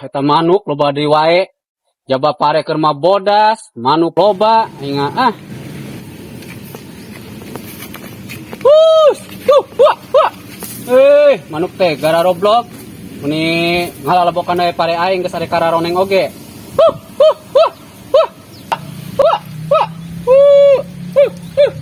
Eta manuk loba deui wae. Jaba pare keur mah bodas, manuk loba aing ah. Hus, tuh, wah, wah. Eh, manuk teh gara roblok. Meni ngalalebokan we pare aing geus arek kararoneng oge. Huh, huh, huh, huh. Wah, wah. Huh, huh, huh.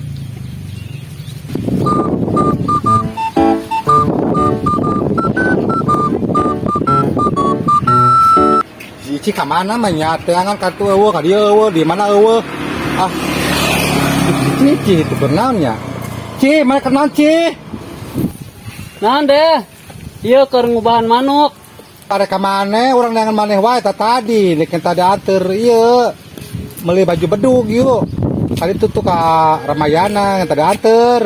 Si Ici ka mana mah nya teangan kartu eueuh ka dieu eueuh di mana eueuh. Ah. Cici itu keur nya. Ci, mana kenal Ci? Naon deh? Ieu keur ngubahan manuk. Ada ka maneh urang neangan maneh wae ta tadi, nek tadi anter ieu. Meuli baju bedug yuk. Tadi tuh ka Ramayana yang tadi anter.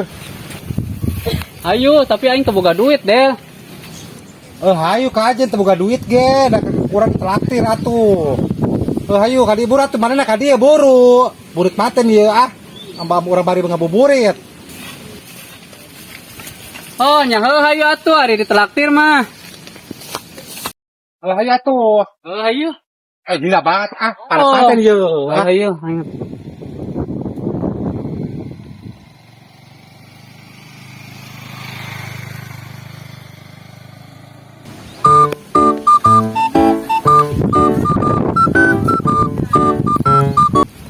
Ayo, tapi aing teu boga duit, Del. Eh hayu kajen teu boga duit ge, da kurang traktir atuh. Eh hayu ka dieu buru atuh manehna ka dieu buru. Burit maten ieu ah. Amba urang bari ngabuburit. Oh, nya heuh hayu atuh ari ditraktir mah. Eh hayu atuh. Heuh hayu. Eh gila banget ah, panas Oh. maten ieu. Heuh hayu, hayu.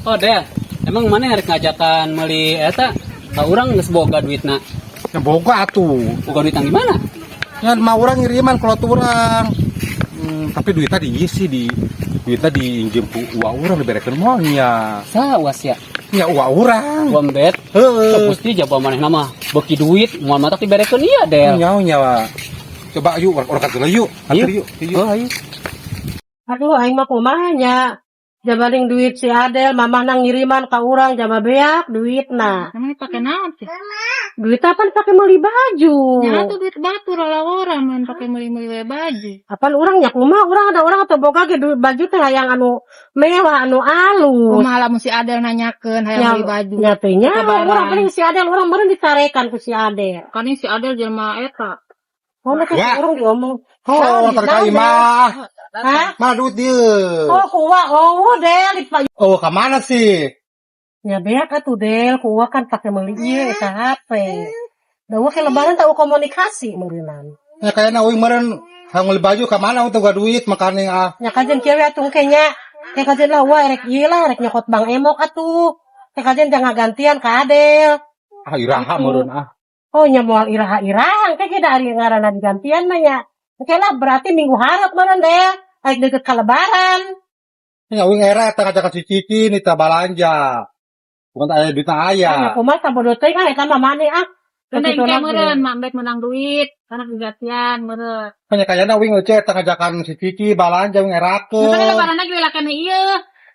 Oh, Del. Emang mana harus ngajakan meuli eta? Ka urang geus boga duitna. Ya boga atuh. Boga duit yang gimana? Ya mah urang ngiriman kalau tuh urang. Tapi duitnya diisi di duitnya diinjem ku uang urang diberekeun moal nya. Saha uas ya? Ya uang urang. Gombet. Heeh. Pasti jaba manehna mah beuki duit moal matak diberekeun ieu, Del. Nyaho nyawa. Coba yuk urang ka yuk. Anter yuk. Yuk. Oh, ayo. Aduh, aing mah kumaha nya. Jabaling duit si Adel, mamah nang ngiriman ka urang jaba beak duitna. Emang dipake naon sih? Duit apa dipake meuli baju? Ya tuh duit batur lah orang main pakai meuli-meuli we baju. Apaan urang nya kumaha urang ada orang atau boga ge duit baju teh hayang anu mewah anu alus. Kumaha lamun si Adel nanyakeun hayang beli baju. Nya teh nya Lebaran. urang paling si Adel urang meureun dicarekan ku si Adel. Kan ini si Adel jelema eta. Oh, nek Wah. urang diomong. Oh, terkait mah. Hah? Mana duit dia? Oh, kuah. Oh, Del, dipa Oh, ke mana sih? Ya beak atuh Del, kuah kan pake meuli ieu eta HP. Da ke lebaran tau komunikasi meureunan. Ya kayaknya uing meureun hayang meuli baju ke mana untuk gak duit makanya ah. Nya kajen kieu we atuh engke nya. Teh kajen lah wah rek ieu lah rek nyokot Bang Emok atuh. Teh kajen jangan gantian ka Adel. Ah iraha meureun ah. Oh nya moal iraha-iraha engke ge da ari ngaranna digantian mah nya. Engke lah berarti minggu hareup meureun Del. Aik deket ka lebaran. Ya uing era eta ngajakan si Cici nih ta balanja. Bukan aya duitna aya. Nya kumaha sabodo teh kan eta mah maneh ah. Kan Kitu engke lagi. meureun mak bet menang duit, karena digantian meureun. Hanya kayaknya uing euce eta ngajakan si Cici balanja uing Kan erakeun. lebaran lagi lakana ieu.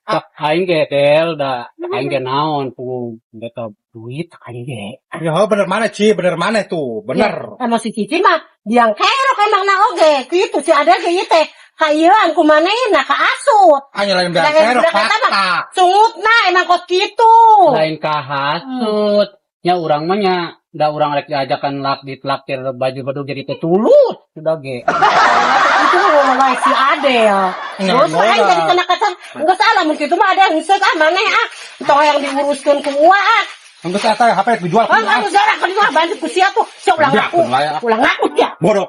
Ah, aing ge Del da aing ge naon pugu beta duit aing ge. Ya oh, bener mana Ci, bener mana tuh? Bener. Emang si Cici mah diang kerok emang na oge. Kitu si Adel ge ieu teh kaieuan ku manehna ka asut. Hanya lain Da bilang kerok budak eta mah fakta. sungutna emang kok kitu. Lain kahasut. Nya urang mah nya da urang rek diajakan lak ditraktir baju bedug jadi teh tulut sudah ge. Itu ngomong wae si Adel. Nggak Terus aing bola. jadi kena kata geus ah lamun kitu mah ada heuseuk ah maneh ah. Tong hayang diuruskeun ku uwa ah. Geus eta HP dijual Ah, anu jarak ka ditu bantu ku sia tuh. Sia ulah Udah, ngaku. lah ya. Ulah ngaku dia. Bodoh.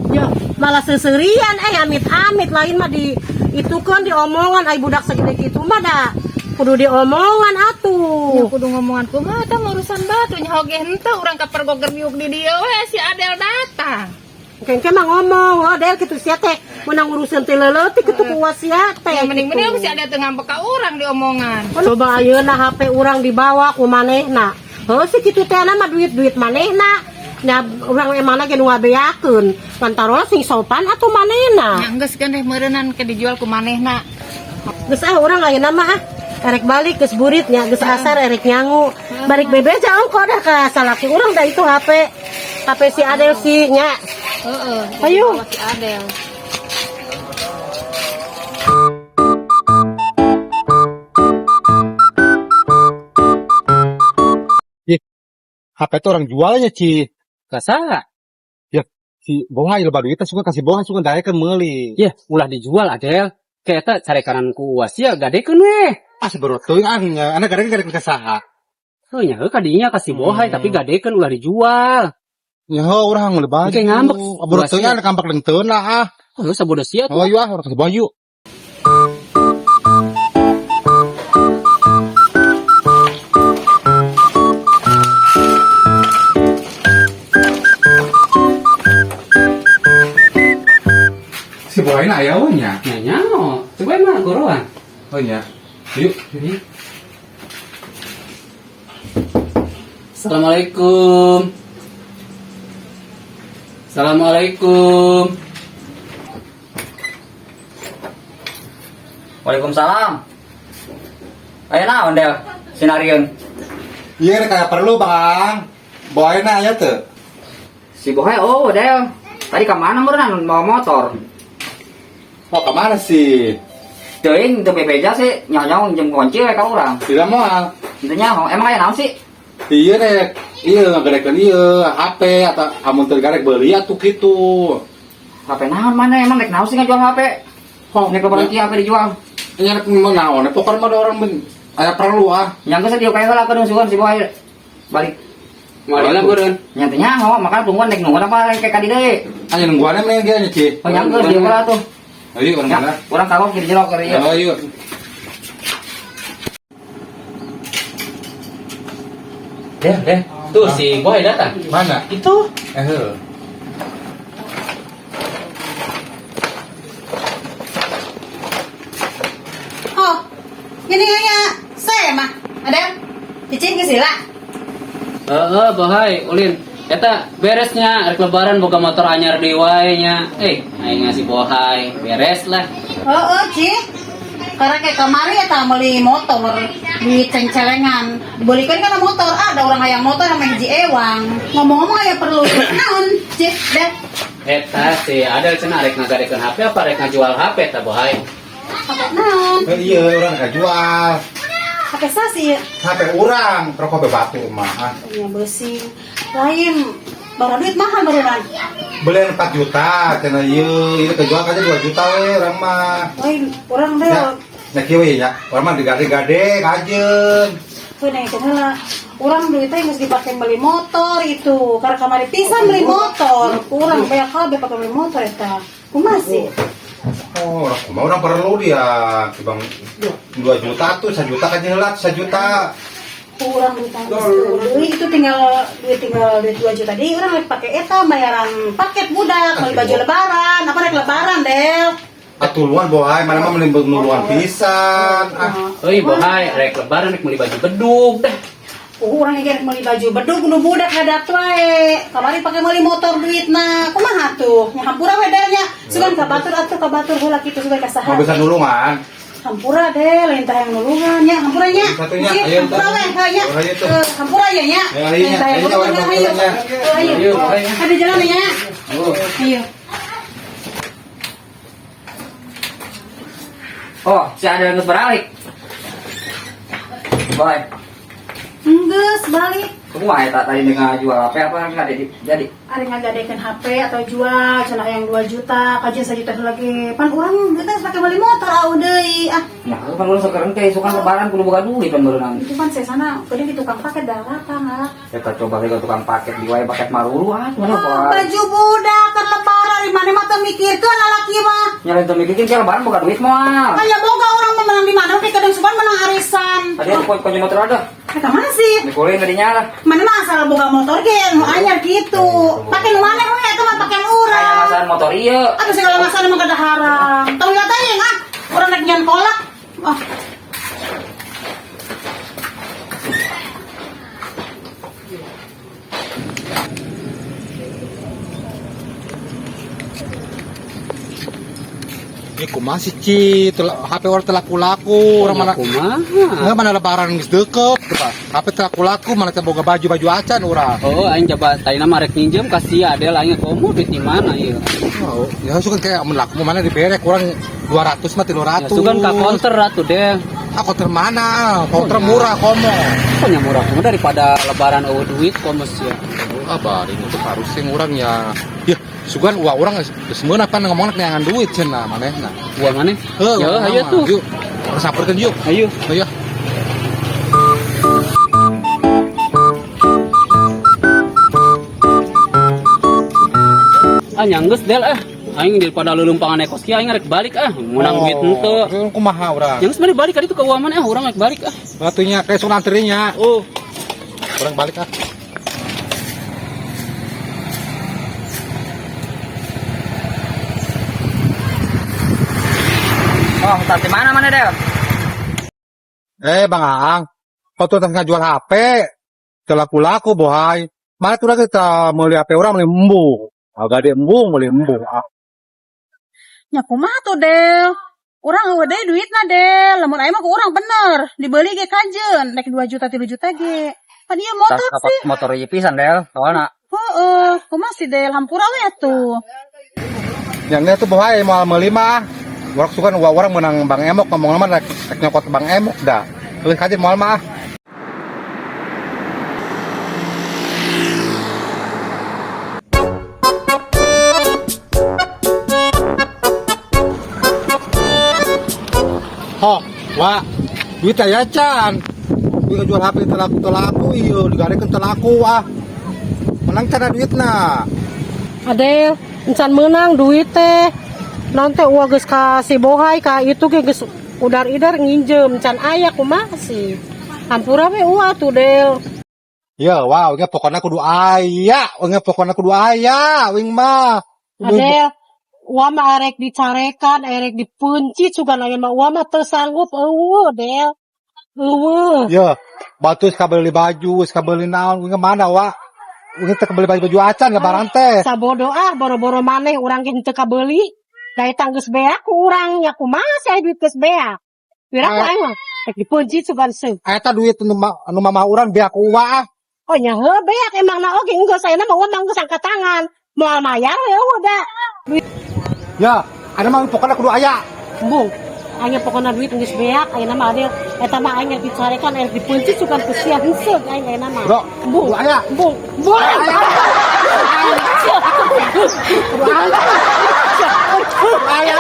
Ya, malah seserian eh amit-amit lain mah di itu kan diomongan ai budak segede kitu mah da kudu diomongan Ya atuh. kudu ngomongan kumaha eta mah urusan batu nya oge henteu urang kapergoger miuk di dieu we si Adel datang. Engke mah ngomong, oh Del kitu sia teh menang urusan teh leutik kitu ku sia teh. Ya mending gitu. mending si Adel teu ngambek ka urang diomongan. Coba ayeuna HP urang dibawa ku manehna. Heuh sih kitu teh na mah duit-duit manehna. Nya urang emangna ge nu ngabeakeun. Ngan tarola sing sopan atuh manehna. Ya geus kan deh meureunnan ke dijual ku manehna. Geus ah urang ayeuna mah ah. Erek balik geus burit nya, geus asar erek nyangu. Balik bebeja ongko dah ka salaki urang dah itu HP. HP si Adel si nya. Heeh. Ayo. dibawa Si Adel. HP itu orang jualnya Ci. Kasaha? Ya, Si Bohai loba duit teh suka kasih Bohai suka daekeun meuli. Yeh, ulah dijual Adel. Kayak eta carekanan ku uas ya gadekeun we. Ah seberot teuing ah nya, anak gadekeun gadekeun ka saha? Heuh nya heuh kadinya kasih Bohai tapi gadekeun ulah dijual. Nya heuh urang meuli baju. Engke ngambek. Aburot teuing ah ngambek leungteun lah ah. Heuh sabodo sia Oh tuh. ayo ah urang kasih Bohai yuk. Si Bohai na aya we nya. Nya nyaho. Coba mah goroan. Oh nya. Yuk. Assalamualaikum. Assalamualaikum. Waalaikumsalam. Aya naon Del? Sinarieun. Iya rek aya perlu Bang. Bohai na aya teu? Si Bohai oh Del. Tadi ka mana meureun bawa motor? Oh kemana sih? Teuing teu bebeja sih, nyaho jam kunci we ka urang. Tidak moal. Teu nyaho, emang aya naon sih? Iya rek, iya ngagedekeun ieu HP atau amun teu garek beuli atuh kitu. HP naon mana emang rek naon sih ngajual HP? Oh, Nek lebaran kieu HP dijual. Nya rek mau naon, pokoknya mah ada orang ben aya perlu ah. Nya geus dieu kae heula keun sugan si Bohai. Balik. Moal lah meureun. Nya teu nyaho, makanya tungguan rek nungguan apa rek ka di deui. Anya nungguan mah ge nya Ci. Oh nya geus dieu heula tuh. Ayo urang Ya, mana? urang kagok di jero keur ieu. Ayo. Del, Del. Tuh si Bohai datang. Mana? Itu. Eh heuh. Oh, ini kayaknya saya mah. Ada cicing ke sila. Heeh, Bohai, ulin. Eta beresnya rek lebaran boga motor anyar deui wae nya. Eh, aing ngasih Bohai, beres lah. Oh, Ci. Karena kayak kemarin ya beli motor di cengcelengan. Dibelikan kan motor, ada orang hayang motor sama hiji ewang. Ngomong-ngomong aya perlu naon, Ci, deh. Eta si Adel cenah rek ngagadekeun HP apa rek ngajual HP ta Bohai? HP naon? Eh, iya urang rek jual. HP sasi ya. HP urang, rokok be batu mah. Ah. Iya beusi. Lain barang duit mahal barusan. Beli 4 juta, cenah ieu, ieu kejual aja 2 juta we urang mah. Lain orang deh. Ya, nya kieu we nya. Urang mah digade-gade kajeun. Tuh neng heula. Urang duitnya geus dipake beli motor itu. Karena kamari pisan beli motor. Urang banyak kabeh pake beli motor eta. Kumaha sih? Oh, orang kumaha urang perlu dia, Bang. 2 juta tuh, 1 juta kan heula, 1 juta. Kurang duit deui itu tinggal duit 2 juta deui urang rek pake eta bayaran paket budak beli baju lebaran apa rek lebaran Del. Atuluan Bohai, mana mah mending nuluan pisan. Ah, Euy, Bohai, rek lebaran rek meuli baju bedug dah. Urang ge rek meuli baju bedug nu budak hadap wae. Kamari pake meuli motor duitna. Kumaha tuh? Nya hampura we Del nya. Sugan ka batur atuh ka batur heula kitu sugan ka saha. mau bisa nulungan. Hampura deh, lain tah yang nulungan nya, hampura nya. Satunya, Cik, ayo, hampura we, nya. Ayo, tuh. Eh, hampura ya nya. Ayo, ayo, Lain tah yang ayo, nulungan, ayo, ayo. ayo. Ayo. Ayo, ayo. Ada jalan ya. Oh. Ayo. Oh, si Adel geus beralik. Boy, Enggeus balik. kumaha eta tadi dengan jual HP apa enggak jadi? Jadi Ada ngagadekeun HP atau jual cenah yang 2 juta, kajian 1 juta lagi. Pan urang duitnya geus pake beli motor au deui. Ah, Ya, kan urang sekarang teh suka lebaran kudu boga duit kan baru itu kan saya sana tadi di tukang paket dah lapang ah. Eta coba ke tukang paket di wae paket marulu ah, cuman Ah, apa? baju budak kan lebaran di mana mah teu mikirkeun lalaki mah. Nyalain teu mikirkeun ke lebaran boga duit moal. Kan ya boga orang mah menang di mana oke kadang suban menang arisan. Tadi aku kunci motor ada. Eta mana sih? Dikulin tadinya lah. Mana mah asal boga motor ge nu anyar gitu. Pake nu maneh we eta mah pake nu Kayak urang. masalah motor ieu. Aduh segala masalah emang kada haram. Tong lihat aja ah. Orang rek nyan kolak. Ah, Ini kumaha sih Ci, HP orang telaku-laku, orang mana Kumaha? Nggak mana lebaran geus deket, Pak. HP telaku-laku mana teh boga baju-baju acan urang. Oh, aing coba tadi mah rek minjem kasih Adel aing komo duit di mana ieu. Oh, ya suka kayak mun laku mana dibere kurang 200 mah 300. Ya sugan ka counter atuh Del. Ah, counter mana? Counter murah komo. Pokoknya murah komo daripada lebaran eueuh duit komo sia. Ah, baring untuk harus sing urang ya. Ya, Sugan uang urang geus meunang pan ngomongna neangan duit cenah manehna. Uang maneh? Heuh, Ya, hayu tuh. Yuk, urang samperkeun yuk. Ayo. Ayo. Ah nyanggeus Del ah. Aing daripada leuleumpangan ekos kieu aing rek balik ah. Meunang duit henteu. Terus kumaha urang? Yang sebenarnya balik tadi tuh ke uang mana? Orang rek balik ah. Batunya kayak sok antrinya. Oh, Urang balik ah. Oh, tadi mana mana Del? Eh, Bang Aang, kau tuh tengah jual HP, laku-laku bohai. Mana tuh kita beli HP orang beli embung. Agak ada embung beli embung. Ah, Nya kumaha tuh Del? Urang eueuh deui duitna Del. Lamun aya mah ku urang bener. Dibeli ge kajeun, rek 2 juta 3 juta ge. Pan ieu motor Tas sih. motor ieu pisan Del, soalna. Heeh, kumaha sih Del hampura we atuh. Yang ini tuh bohai mau beli mah. Orang suka uang orang menang Bang Emok ngomong nama rek rek nyokot Bang Emok dah. Terus kaji moal mah. Ho, wah, duit aya can. Duit jual HP telaku telaku iyo, digarekeun telaku ah. Menang cara duitna. Adel, encan menang duit teh. Naon teh uang geus ka si Bohai ka itu ge geus udar-idar nginjem can aya kumaha sih. Hampura we uang tuh Del. Ya, wow, ingat pokoknya kudu aya, ingat pokoknya kudu aya, wing mah. Kudu- Adel, uang mah arek dicarekan, arek dipencit sugan aya mah uang mah teu sanggup eueuh Del. Eueuh. Ya, batu kabeli baju, kabeli naon, wing mana wa? Wing teh kabeli baju-baju acan lebaran teh. Sabodo ah boro-boro maneh urang ge henteu kabeuli. Da eta geus beak ku urang nya kumaha sih aya duit geus beak. Pira ku Ah. aing mah rek dipencit sugan seuh. Eta duit anu anu mama urang beak ku uwa ah. Oh nya heuh beak emang na oge geus ayeuna mah urang geus angkat tangan. Moal mayar we eueuh da. Ya, ada mah pokoknya kudu aya. Embung. Aing pokona duit geus beak ayeuna mah adil eta mah aing dicarekan rek dipencit sugan ku sia heuseuk aing ayeuna mah. Bro, Embung. kudu aya. Embung. Embung. Kudu aya.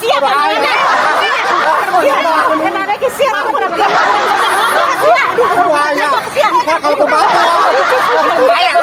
Siap mana? Emang lagi siap aku Kudu aya. Kalau ke batu. Kudu aya.